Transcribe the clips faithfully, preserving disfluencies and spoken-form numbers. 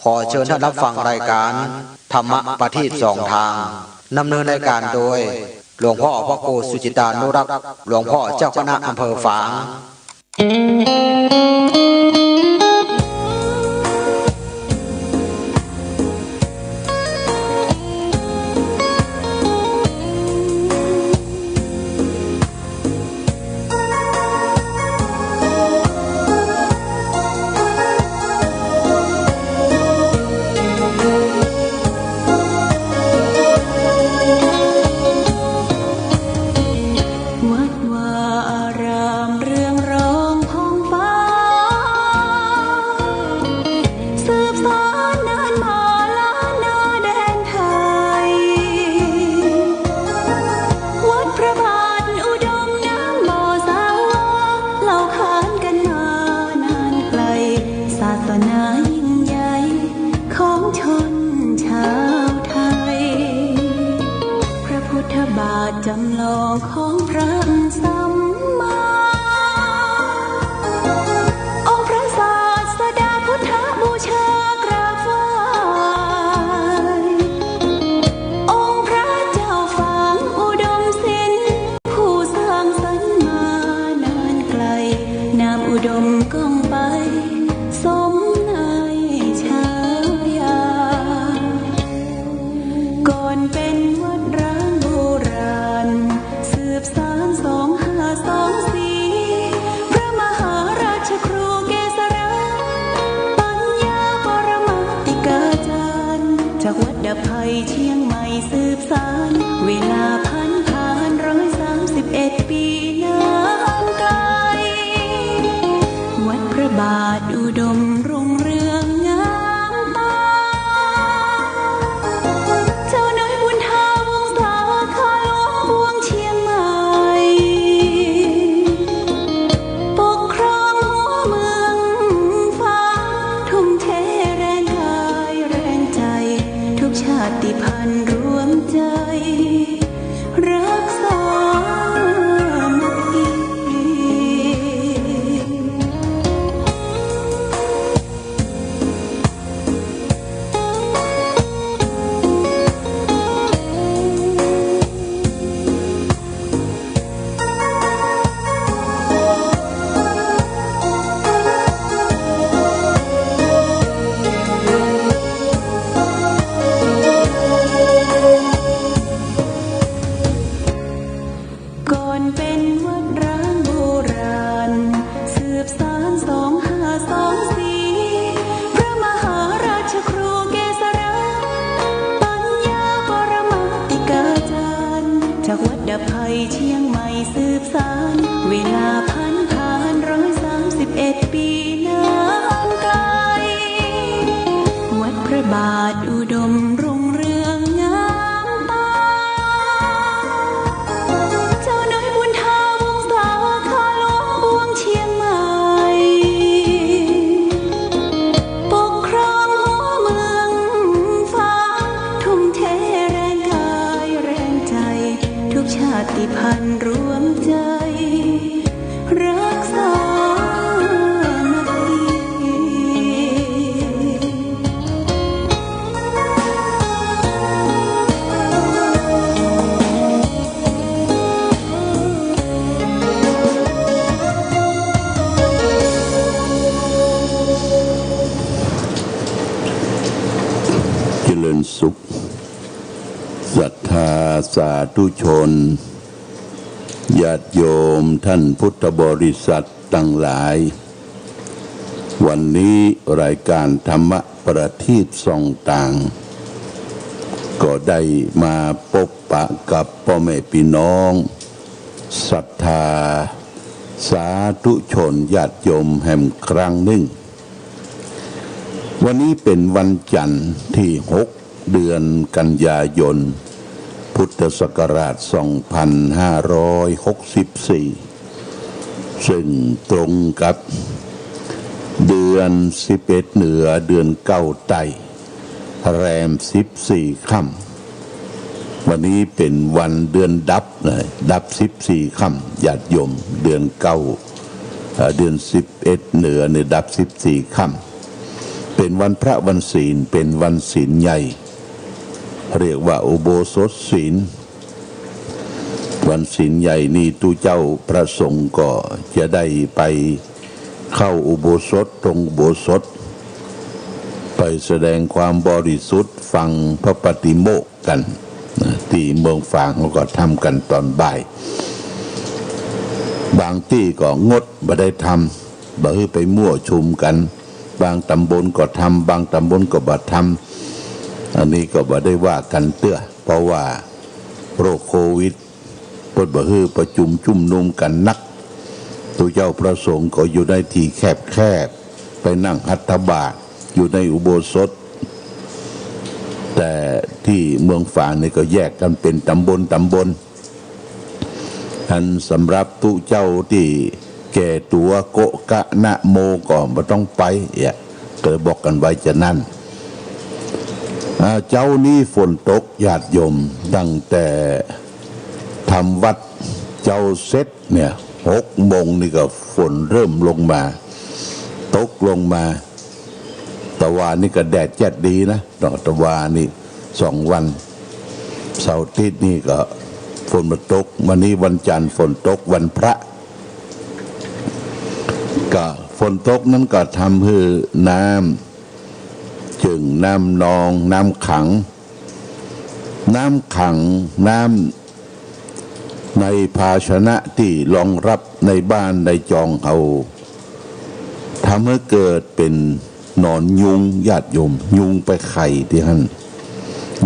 ขอเชิญท่านรับฟังรายการธรรมะประทีปส่องทาง ดำเนินรายการโดย หลวงพ่อพระครูสุจิตตานุรักษ์ หลวงพ่อเจ้าคณะอำเภอฝาง วัดวาอารามเรืองรองผ่องฟ้า สืบสานนานมาล้านนาแดนไทย วัดพระบาทอุดมน้ำบ่อสาหวา เล่าขานกันมานานไกล ศาสนายิ่งใหญ่ของชนชาวไทย พระพุทธบาทจำลองของพระสัมมา องค์พระศาสดาพุทธบูชากราบไหว้ องค์พระเจ้าฝางอุดมศิลป์ ผู้สร้างสรรค์มานานไกล นามอุดมก้องไป สมนายฉายา ก่อนเป็นวัดร้างโบราณ สืบสานสองห้าสองสี่ พระมหาราชครูเกษรา ปัญญาปรมาติกาจารย์ จากวัดดับภัยเชียงใหม่สืบสาน เวลาผ่านผ่านร้อยสามสิบเอ็ดปีนานไกล วัดพระบาทอุดมรุ่งเรืองงามตา เจ้าน้อยบุญถาวงศา ข้าหลวงปวงเชียงใหม่ ปกครองหัวเมืองฝาง ทุ่มเทแรงกายแรงใจ ทุกชาติพันธุ์รวมใจ รักสามัคคี ก่อนเป็นวัดร้างโบราณ สืบสานสองห้าสองสี่ พระมหาราชครูเกษรา ปัญญาปรมาติกาจารย์ จากวัดดับภัยเชียงใหม่สืบสาน เวลาผ่านผ่านร้อยสามสิบเอ็ดปีนานไกล วัดพระบาทอุดมรุ่งเรืองงามตา เจ้าน้อยบุญถาวงศา ข้าหลวงปวงเชียงใหม่ ปกครองหัวเมืองฝาง ทุ่มเทแรงกายแรงใจ ทุกชาติพันธุ์รวมใจ รักสามัคคี เจริญสุข ศรัทธาสาธุชน ญาติโยมท่านพุทธบริษัทตังหลาย วันนี้รายการธรรมะประทีปส่องตาง ก็ได้มาปบปะกับป้อแม่ปี้น้อง ศรัทธาสาธุชนญาติโยมแหมครั้งนึ่ง วันนี้เป๋นวันจันทร์ตี้หก เดือนกันยายน พุทธศักราชสองพันห้าร้อยหกสิบสี่ เซิ่งตรงกับเดือนสิบเอ็ดเหนือ เดือนเก้าใต้ แรมสิบสี่ค่ำ วันนี้เป๋นวันเดือนดับนะ ดับสิบสี่ค่ำ ญาติโยม เดือนเก้า เอ่อ เดือนสิบเอ็ดเหนือเนี่ยดับสิบสี่ค่ำ เป๋นวันพระวันศีล เป๋นวันศีลใหญ่ เรียกว่าอุโบสถศีล วันศีลใหญ่นี่ตุ๊เจ้าพระสงฆ์ก็จะได้ไปเข้าอุโบสถ ตรงอุโบสถ ไปแสดงความบริสุทธิ์ ฟังพระปาติโมกข์กั๋นนะ ตี้เมืองฝางเขาก็ทำกั๋นต๋อนบ่าย บางตี้ก็งดบ่ได้ทำ บ่หื้อไปมั่วชุมกั๋น บางตำบลก็ทำ บางตำบลก็บ่ทำ อันนี้ก็บ่ได้ว่ากั๋นเตื้อ เพราะว่าโรคโควิด เปิ้นบ่หื้อประชุมชุมนุมกั๋นนัก ตุ๊เจ้าพระสงฆ์ก็อยู่ในตี้แคบๆ ไปนั่งหัตถบาตรอยู่ในอุโบสถ แต่ตี้เมืองฝางนี่ก็แยกกั๋นเป๋นตำบลตำบล อันสำหรับตุ๊เจ้าตี้แก่ตั๋วโกะกะนะโมก็บ่ต้องไปเอียะ ก็บอกกั๋นไว้จานั้น อ่า เจ๊านี้ฝนตกญาติโยม ตั้งแต่ทำวัตรเจ๊าเสร็จเนี่ย หกโมงนี่ก็ฝนเริ่มลงมา ตกลงมา ตะวานี้ก็แดดแจ๊ดดีนะ ตะวานี้สองวัน เสาร์อาทิตย์นี่ก็ฝนบ่ตก วันนี้วันจันทร์ฝนตก วันพระ ก็ฝนตกนั้นก็ทำหื้อน้ำเจิ่ง น้ำนอง น้ำขัง น้ำขัง น้ำในภาชนะตี้รองรับในบ้านในจองเฮา ทำหื้อเกิดเป๋นหนอนยุงญาติโยม ยุงไปไข่ตี้หั้น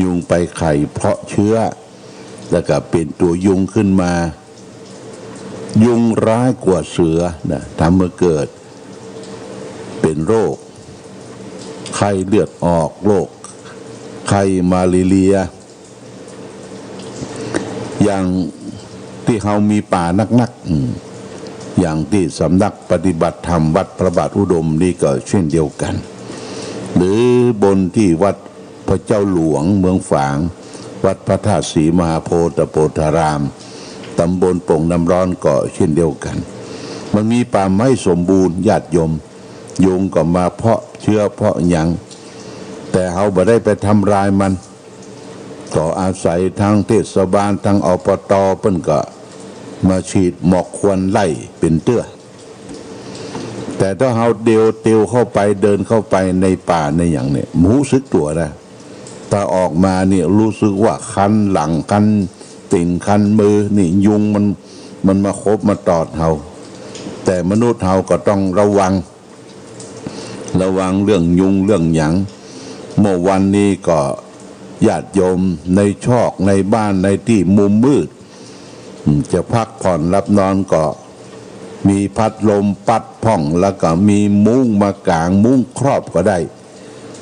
ยุงไปไข่เพาะเชื้อ แล้วก็เป๋นตั๋วยุงขึ้นมา ยุงร้ายกว่าเสือนะ ทำหื้อเกิดเป๋นโรคไข้เลือดออก โรคไข้มาลาเรีย อย่างตี้เฮามีป่านักๆ อืม อย่างตี้สำนักปฏิบัติธรรมวัดพระบาทอุดมนี่ก็เช่นเดียวกั๋น หรือบนตี้วัดพระเจ้าหลวงเมืองฝาง วัดพระธาตุศรีมหาโพธิ์โพธาราม ตำบลโป่งน้ำร้อนก็เช่นเดียวกั๋น มันมีป่าไม้สมบูรณ์ญาติโยม ยุงก็มาเพาะเชื้อเพาะหยัง แต่เฮาบ่ได้ไปทำลายมัน ก็อาศัยตางเทศบาล ตาง อปต. เปิ้นก็มาฉีดหมอกควันไล่เป๋นเตื้อ แต่ถ้าเฮาเตียวๆ เข้าไป เดินเข้าไปในป่าในหยังเนี่ย บ่ฮู้สึกตั๋วนะ ถ้าออกมาเนี่ยรู้สึกว่าคันหลัง คันตี๋น คันมือ นี่ยุงมัน มันมาขบมาตอดเฮา แต่มนุษย์เฮาก็ต้องระวัง ระวังเรื่องยุงเรื่องหยัง เมื่อวันนี้ก็ญาติโยมในซอกในบ้านในตี้มุมมืด อืม จะพักผ่อนหลับนอนก็มีพัดลมปั๊ดพ่อง แล้วก็มีมุ้งมากาง มุ้งครอบก็ได้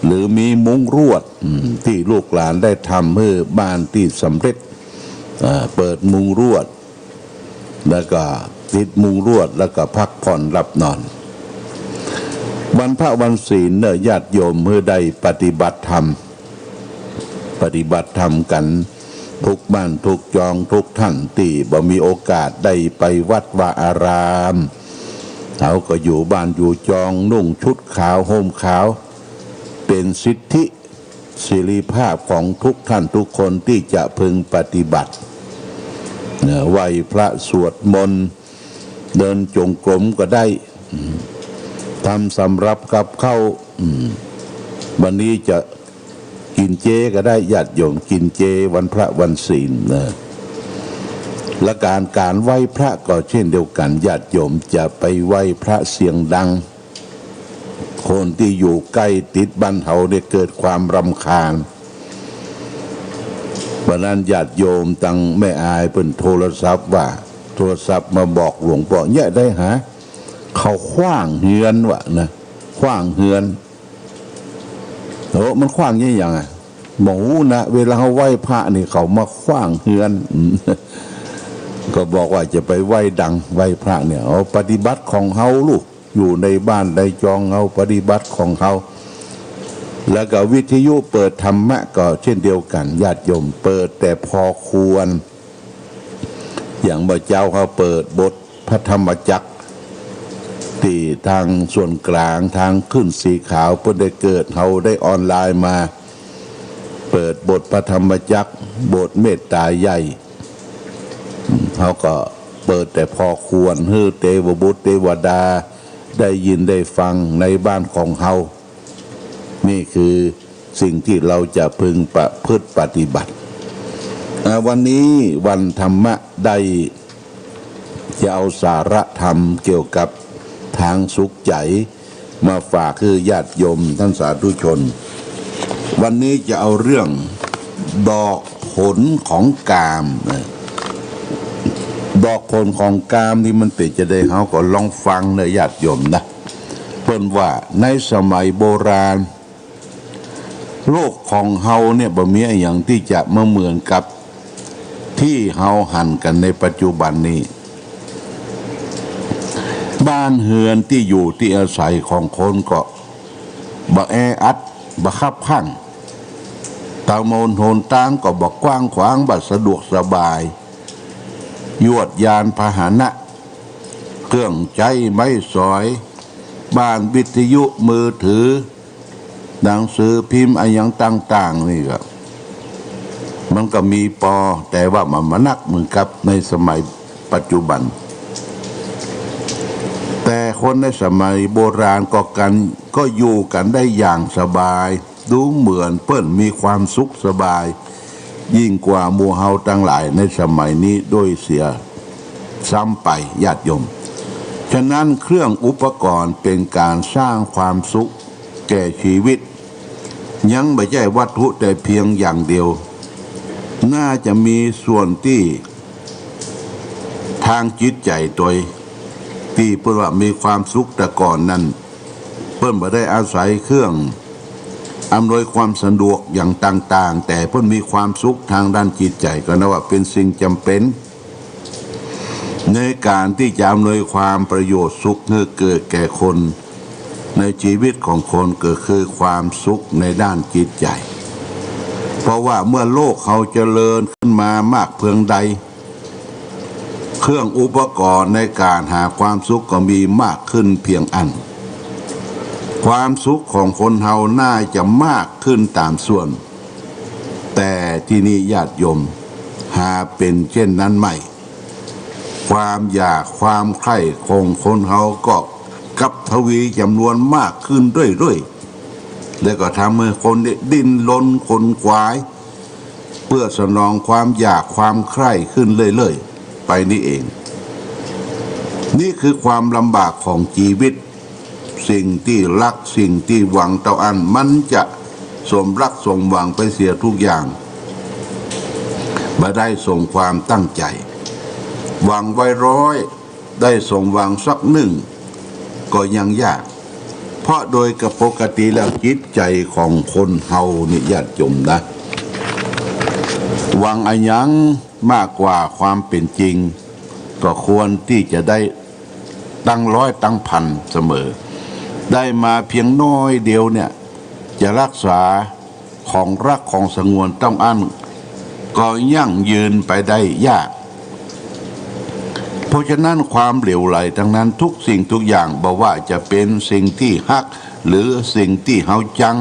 หรือมีมุ้งลวด อืม ตี้ลูกหลานได้ทำหื้อบ้านตี้สำเร็จ อ่า เปิดมุ้งลวด แล้วก็ติดมุ้งลวด แล้วก็พักผ่อนหลับนอน วันพระวันศีลเน่อญาติโยม หื้อได้ปฏิบัติธรรม ปฏิบัติธรรมกั๋นทุกบ้านทุกจอง ทุกท่านตี้บ่มีโอกาสได้ไปวัดวาอาราม เฮาก็อยู่บ้านอยู่จอง นุ่งชุดขาวห่มขาว เป๋นสิทธิ เสรีภาพของทุกท่านทุกคนตี้จะพึงปฏิบัติ นะ ไหว้พระสวดมนต์ เดินจงกรมก็ได้ อืม ทำสำรับกับข้าว อืม วันนี้จะกิ๋นเจก็ได้ ญาติโยม กิ๋นเจวันพระวันศีลนะ และก๋าน ก๋านไหว้พระก็เช่นเดียวกั๋น ญาติโยมจะไปไหว้พระเสียงดัง คนตี้อยู่ใก้ติดบ้านเฮาเนี่ยเกิดความรำคาญ วันนั้นญาติโยมตางแม่อายเปิ้นโทรศัพท์ว่า โทรศัพท์มาบอกหลวงป้อ เยียะได้หา เขาขว้างเฮือนวะนะ ขว้างเฮือน โอ้ มันขว้างเยียะหยังอะ บ่ฮู้นะ เวลาเฮาไหว้พระนี่เขามาขว้างเฮือน อืม ก็บอกว่าจะไปไหว้ดัง ไหว้พระเนี่ย เอาปฏิบัติของเฮาลูก อยู่ในบ้านในจองเฮา ปฏิบัติของเฮา แล้วก็วิทยุเปิดธรรมะก็เช่นเดียวกั๋น ญาติโยม เปิดแต่พอควร อย่างเมื่อเจ๊าเฮาเปิดบทพระธรรมจักร ตี้ตางส่วนกลางตางขึ้นสีขาว เปิ้นได้เกิด เฮาได้ออนไลน์มา เปิดบทพระธรรมจักร บทเมตตาใหญ่ เฮาก็เปิดแต่พอควร หื้อเตวบุตรเตวดาได้ยินได้ฟังในบ้านของเฮา นี่คือสิ่งที่เราจะพึงประพฤติปฏิบัติ อ่า วันนี้วันธรรมะได้ จะเอาสาระธรรมเกี่ยวกับตางสุขใจ๋มาฝากหื้อญาติโยมต้านสาธุชน วันนี้จะเอาเรื่องดอกผลของกามนะ ดอกผลของกามนี่มันเป๋นจาใด เฮาก็ลองฟังเน่อญาติโยมนะ เปิ้นว่าในสมัยโบราณ โลกของเฮาเนี่ยบ่มีอะหยังตี้จะมาเหมือนกับตี้เฮาหันกั๋นในปัจจุบันนี้ บ้านเฮือนตี้อยู่ตี้อาศัยของคนก็บ่แออัด บ่คับข้าง ตางหนหนตางก็บ่กว้างขวาง บ่สะดวกสบาย ยวดยานพาหนะ เครื่องใจ๊ไม้สอย บ้านวิทยุมือถือ หนังสือพิมพ์อะหยังต่างๆ นี่ก็ มันก็มีปอ แต่ว่ามันบ่นักเหมือนกับในสมัยปัจจุบัน แต่คนในสมัยโบราณก็กั๋น ก็อยู่กั๋นได้อย่างสบาย ดูเหมือนเปิ้นมีความสุขสบาย ยิ่งกว่าหมู่เฮาตังหลายในสมัยนี้ด้วยเสียซ้ำไป ญาติโยม ฉะนั้นเครื่องอุปกรณ์เป๋นก๋านสร้างความสุขแก่ชีวิต ยังบ่ใจ้วัตถุแต่เพียงอย่างเดียว น่าจะมีส่วนตี้ตางจิตใจ๋ตวย ตี้เปิ้นว่ามีความสุขแต่ก่อนนั้น เปิ้นบ่ได้อาศัยเครื่องอำนวยความสะดวกอย่างต่างๆ แต่เปิ้นมีความสุขตางด้านจิตใจ๋ ก็นับว่าเป๋นสิ่งจ๋ำเป๋น ในก๋านตี้จะอำนวยความประโยชน์สุขหื้อเกิดแก่คน ในชีวิตของคนก็คือความสุขในด้านจิตใจ๋ เพราะว่าเมื่อโลกเฮาเจริญขึ้นมามากเพียงใด เครื่องอุปกรณ์ในก๋านหาความสุขก็มีมากขึ้นเพียงอั้น ความสุขของคนเฮาน่าจะมากขึ้นต๋ามส่วน แต่ทีนี้ญาติโยม หาเป๋นเจ้นนั้นไม่ ความอยากความใคร่ของคนเฮาก็กลับทวีจ๋ำนวนมากขึ้นเรื่อยๆ แล้วก็ทำหื้อคนเนี่ยดิ้นรนขนขวาย เปื้อสนองความอยากความใคร่ขึ้นเรื่อยๆ ไปนี่เอง นี่คือความลำบากของจีวิต สิ่งตี้ฮัก สิ่งตี้หวังเต้าอั้น มันจะสมฮักสมหวังไปเสียทุกอย่าง บ่ได้สมความตั้งใจ๋ หวังไว้ร้อย ได้สมหวังสักนึ่ง ก็ยังยาก เพราะโดยปกติแล้วจิตใจ๋ของคนเฮานี่ญาติโยมนะ หวังอะหยังมากกว่าความเป๋นจริง ก็ควรตี้จะได้ตั้งร้อยตั้งพันเสมอ ได้มาเพียงน้อยเดียวเนี่ย จะฮักษา ของฮักของสงวนเต้าอั้น ก็ยั่งยืนไปได้ยาก เพราะฉะนั้นความเหลวไหลตังนั้น ทุกสิ่งทุกอย่าง บ่ว่าจะเป๋นสิ่งตี้ฮัก หรือสิ่งตี้เฮาจัง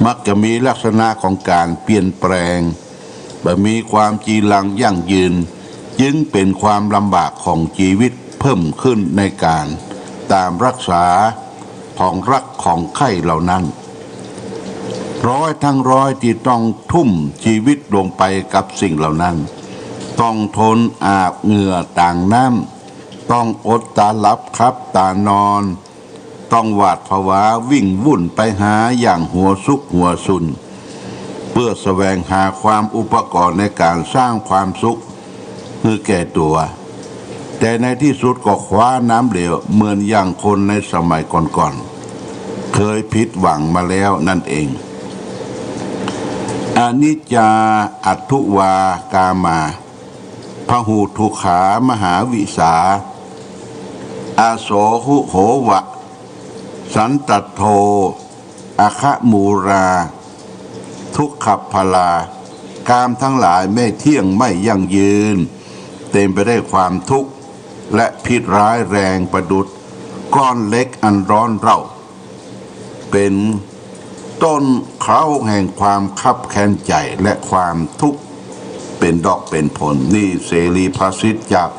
มักจะมีลักษณะของก๋านเปลี่ยนแปลง บ่มีความจีรังยั่งยืน จึงเป๋นความลำบากของจีวิตเพิ่มขึ้นในก๋านต๋ามฮักษาของฮักของใคร่เหล่านั้น ร้อยทั้งร้อยตี้ต้องทุ่มจีวิตลงไปกับสิ่งเหล่านั้น ต้องทนอาบเหงื่อต๋างน้ำ ต้องอดต๋าหลับขับต๋านอน ต้องหวาดผวาวิ่งวุ่นไปหาอย่างหัวซุกหัวซุน เปื้อแสวงหาความอุปกรณ์ในก๋านสร้างความสุขหื้อแก่ตั๋ว แต่ในตี้สุดก็คว้าน้ำเหลวเหมือนอย่างคนในสมัยก่อนๆ เคยผิดหวังมาแล้วนั่นเอง อนิจจา อัตถุวา กามา พหูทุกขา มหาวิสา อโสหุโหวะ สันตัทโท อคมูรา ทุกขพลา กามทั้งหลายไม่เที่ยงไม่ยั่งยืน เต็มไปด้วยความทุกข์ และพิษร้ายแรงประดุจก้อนเหล็กอันร้อนเร่า เป็นต้นเคราแห่งความคับแค้นใจ๋และความทุกข์เป็นดอกเป็นผล นี่เสรีภาษิตจาก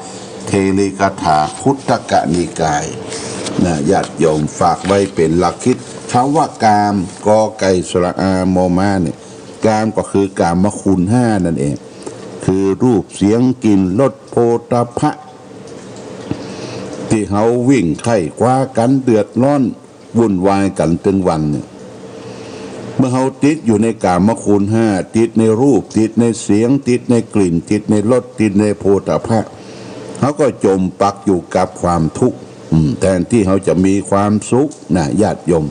เทรีกถาคุตตกนิกายนะ ญาติโยมฝากไว้เป๋นหลักคิด คำว่ากาม กอไก่สระอา มอม้าเนี่ย กามก็คือกามคุณห้านั่นเอง คือรูป เสียง กลิ่น รส โผฏฐัพพะ ตี้เฮาวิ่งไขว่คว้ากั๋น เดือดร้อน วุ่นวายกั๋นตึงวันเนี่ย เมื่อเฮาติดอยู่ในกามคุณห้า ติดในรูป ติดในเสียง ติดในกลิ่น ติดในรส ติดในโผฏฐัพพะ เฮาก็จ๋มปักอยู่กับความทุกข์ อืม แทนตี้เฮาจะมีความสุขนะ ญาติโยม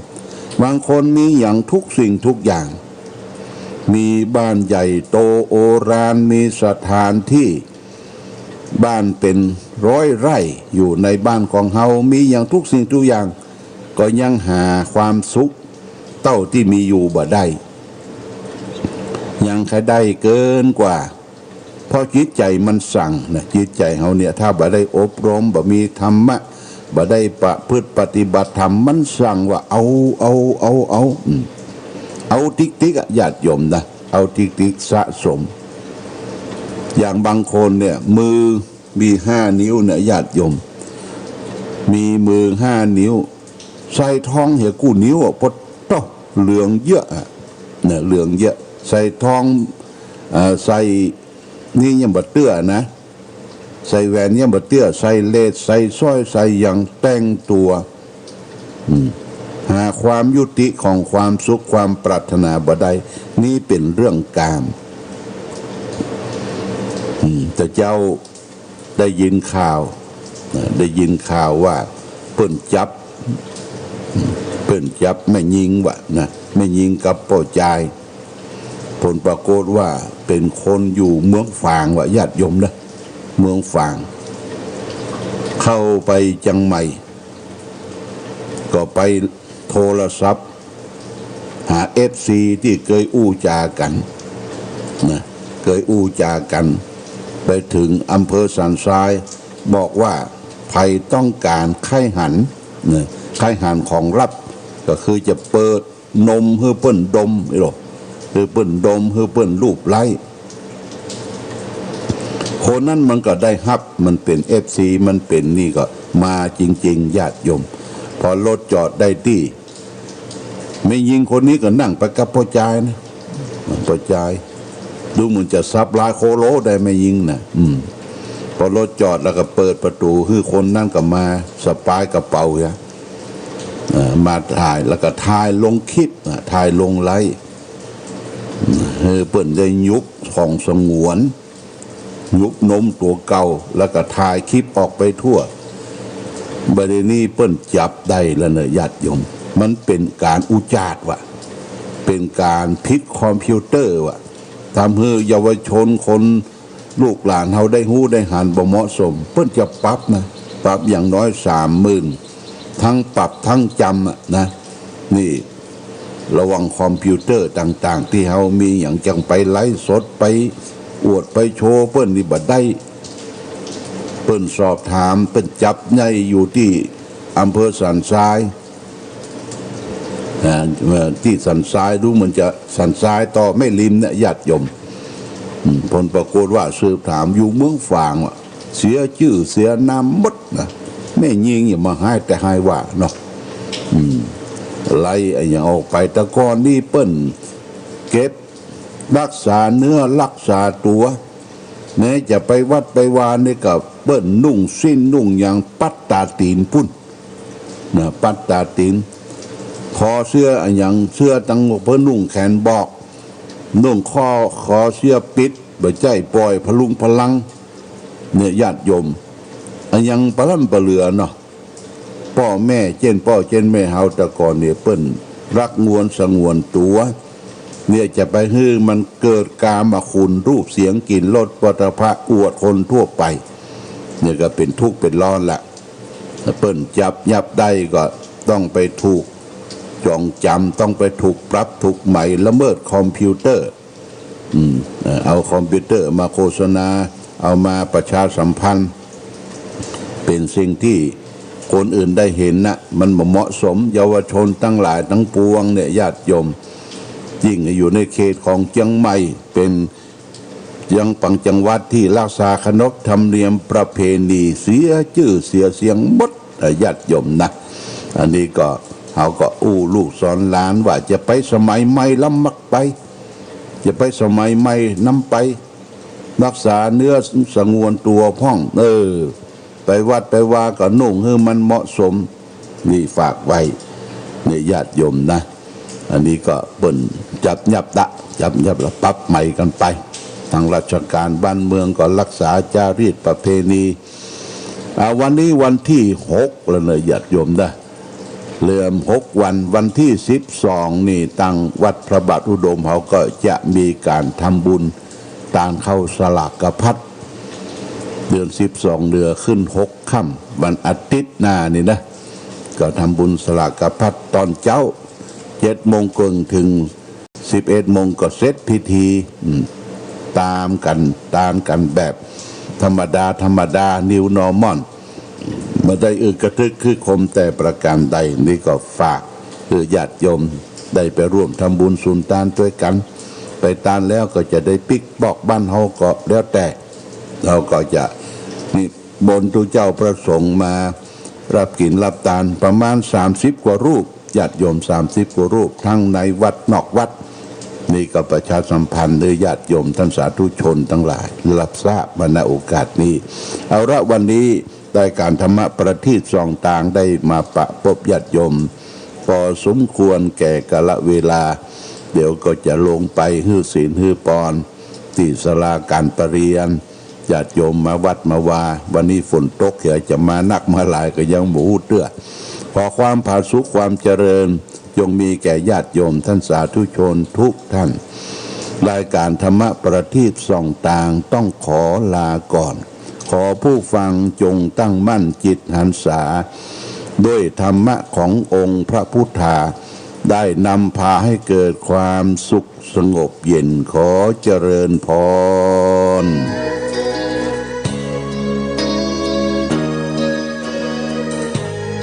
บางคนมีหยังทุกสิ่งทุกอย่าง มีบ้านใหญ่โตโอฬาร มีสถานตี้ บ้านเป๋นร้อยไร่ อยู่ในบ้านของเฮา มีหยังทุกสิ่งทุกอย่าง ก็ยังหาความสุขเต้าตี้มีอยู่บ่ได้ ยังใค่ได้เกินกว่า เพราะจิตใจ๋มันสั่งนะ จิตใจ๋เฮาเนี่ย ถ้าบ่ได้อบรม บ่มีธรรมะ บ่ได้ประพฤติปฏิบัติธรรม มันสั่งว่าเอา เอา เอา เอา อืม เอาติ๊กๆ อะ ญาติโยมนะ เอาติ๊กๆ สะสม อย่างบางคนเนี่ย มือมีห้านิ้วเนี่ย ญาติโยม มีมือห้านิ้ว ใส่ทองเหียกู้นิ้วอะ ปะโต้ เหลืองเยอะอะ เนี่ย เหลืองเยอะ ใส่ทอง เอ่อ ใส่นี่ยังบ่เตื้อนะ ใส่แหวนยังบ่เตื้อ ใส่เลส ใส่สร้อย ใส่หยัง แต่งตั๋ว อืม หาความยุติของความสุข ความปรารถนาบ่ได้ นี่เป๋นเรื่องกาม อืม แต่เจ้าได้ยินข่าวนะ ได้ยินข่าวว่าเปิ้นจับ เปิ้นจับแม่ญิงวะนะ แม่ญิงกับป้อจาย ผลปรากฏว่าเป๋นคนอยู่เมืองฝางวะ ญาติโยมนะ เมืองฝาง เข้าไปเจียงใหม่ ก็ไปโทรศัพท์หาเอฟซีตี้เกยอู้จ๋ากั๋นนะ เกยอู้จ๋ากั๋น ไปเถิงอำเภอสันทราย บอกว่าใผต้องก๋านใค่หันนะ ใค่หันของลับ ก็คือจะเปิด นมหื้อเปิ้นดม ไอ้หลอ หื้อเปิ้นดม หื้อเปิ้นลูบไล้ คนนั้นมันก็ได้ฮับ มันเป๋นเอฟซี มันเป๋นนี่ก็มาจริงๆ ญาติโยม พอรถจอดได้ตี้ แม่ญิงคนนี้ก็นั่งไปกับป้อจายนะ ป้อจาย ดูเหมือนจะสับหลายโคโลได้แม่ญิงนะ อืม พอรถจอดแล้วก็เปิดประตู๋ หื้อคนนั้นก็มาสะปายกระเป๋าเหีย เอ่อ มาถ่าย แล้วก็ถ่ายลงคลิป อ่ะ ถ่ายลงไลฟ์ หื้อเปิ้นได้ยุบของสงวน ยุบนมตั๋วเก่า แล้วก็ถ่ายคลิปออกไปทั่ว บ่าเดี่ยวนี้เปิ้นจับได้แล้วเนาะ ญาติโยม มันเป๋นก๋านอุจาทวะ เป๋นก๋านผิดคอมพิวเตอร์วะ ทำหื้อเยาวชนคน ลูกหลานเฮาได้ฮู้ได้หันบ่เหมาะสม เปิ้นจะปรับนะ ปรับอย่างน้อยสามหมื่น ทั้งปรับทั้งจ๋ำอะนะ นี่ ระวังคอมพิวเตอร์ต่างๆ ตี้เฮามีหยังจังไปไลฟ์สด ไปอวดไปโชว์เปิ้นนี่บ่ได้ เปิ้นสอบถาม เปิ้นจับได้อยู่ตี้อำเภอสันทราย อ่า เอ่อ ตี้สันทราย ดูเหมือนจะสันทรายต่อแม่ริมเนี่ย ญาติโยม อืม ผลปรากฏว่าสืบถามอยู่เมืองฝางอะ เสียจื้อเสียนามหมดนะ แม่ญิงอย่ามาฮ้ายแต่ฮ้ายว่าเนาะ อืม ไล่อะหยังออกไป แต่ก่อนนี่เปิ้นเก็บรักษาเนื้อรักษาตั๋ว แม้จะไปวัดไปวานี่ก็เปิ้นนุ่งสิ้นนุ่งหยังปัดต๋าตี๋นปู้น นะ ปัดต๋าตี๋น คอเสื้ออะหยัง เสื้อตังเปิ้นนุ่งแขนบอก นุ่งคอ คอเสื้อปิด บ่ใจ้ป่อยพะลุงพะลัง เนี่ย ญาติโยม อะหยังปะล้ำปะเหลือเนาะ ป้อแม่เจ้นป้อเจ้นแม่เฮาแต่ก่อนเนี่ย เปิ้นรักงวนสงวนตั๋ว เนี่ย จะไปหื้อมันเกิดกามคุณ รูป เสียง กลิ่น รส โผฏฐัพพะ อวดคนทั่วไป เนี่ย ก็เป๋นทุกข์เป๋นร้อนละ เปิ้นจับยับได้ก็ต้องไปถูกจ๋องจ๋ำ ต้องไปถูกปรับถูกไหม ละเมิดคอมพิวเตอร์ อืม เอ่อ เอาคอมพิวเตอร์มาโฆษณา เอามาประชาสัมพันธ์ เป๋นสิ่งตี้คนอื่นได้หันนะ มันบ่เหมาะสม เยาวชนตังหลายตังปวงเนี่ย ญาติโยม ยิ่งอยู่ในเขตของเจียงใหม่ เป๋น ยังปางจังหวัดตี้ฮักษาขนบธรรมเนียมประเพณี เสียจื้อเสียเสียงหมดนะญาติโยมนะ อันนี้ก็ เฮาก็อู้ลูกสอนหลานว่าจะไปสมัยใหม่ลำมักไป จะไปสมัยใหม่นำไป ฮักษาเนื้อสงวนตั๋วพ่อง เออ ไปวัดไปวาก็นุ่งหื้อมันเหมาะสม นี่ฝากไว้ เนี่ยญาติโยมนะ อันนี้ก็เปิ้นจับยับละ จับยับละ ปรับใหม่กั๋นไป ตางราชก๋านบ้านเมืองก็ฮักษาจารีตประเพณี อ่า วันนี้วันตี้หกแล้วเนาะญาติโยมนะ เหลือหกวัน วันตี้สิบสองนี่ ตางวัดพระบาทอุดมเฮาก็จะมีก๋านทำบุญตานข้าวสลากพัด เดือนสิบสอง เดือนขึ้นหกค่ำ วันอาทิตย์หน้านี่นะ ก็ทำบุญสลากพัดตอนเจ๊า เจ็ดโมงเกิ่งเถิงสิบเอ็ดโมงก็เสร็จพิธี อืม ต๋ามกั๋น ต๋ามกั๋นแบบธรรมดา ธรรมดา new normal บ่ได้อึกกระทึกคึกโครมแต่ประก๋านใด นี่ก็ฝากหื้อญาติโยมได้ไปร่วมทำบุญสุนตานตวยกั๋น ไปตานแล้วก็จะได้ปิ๊กปอกบ้านเฮาก็แล้วแต่ เฮาก็จะนิมนต์ตุ๊เจ้าพระสงฆ์มาฮับกิ๋นฮับตานประมาณสามสิบกว่ารูป ญาติโยมสามสิบกว่ารูป ตังในวัดนอกวัด นี่ก็ประชาสัมพันธ์หื้อญาติโยมต้านสาธุชนตังหลายฮับทราบมา ณ โอกาสนี้ เอาละ วันนี้รายก๋านธรรมะประทีปส่องตางได้มาปะปบญาติโยม ปอสมควรแก่กาลเวลา เดี๋ยวก็จะลงไปหื้อศีลหื้อปอน ตี้ศาลาก๋านประเรียน ญาติโยมมาวัดมาวา วันนี้ฝนตก เหียจะมานักมาหลายก็ยังบ่ฮู้เตื้อ ขอความผาสุกความเจริญ จงมีแก่ญาติโยมต้านสาธุชนทุกท่าน รายก๋านธรรมะประทีปส่องตางต้องขอลาก่อน ขอผู้ฟังจงตั้งมั่นจิตหันษา ด้วยธรรมะขององค์พระพุทธา ได้นำพาให้เกิดความสุขสงบเย็น ขอเจริญพร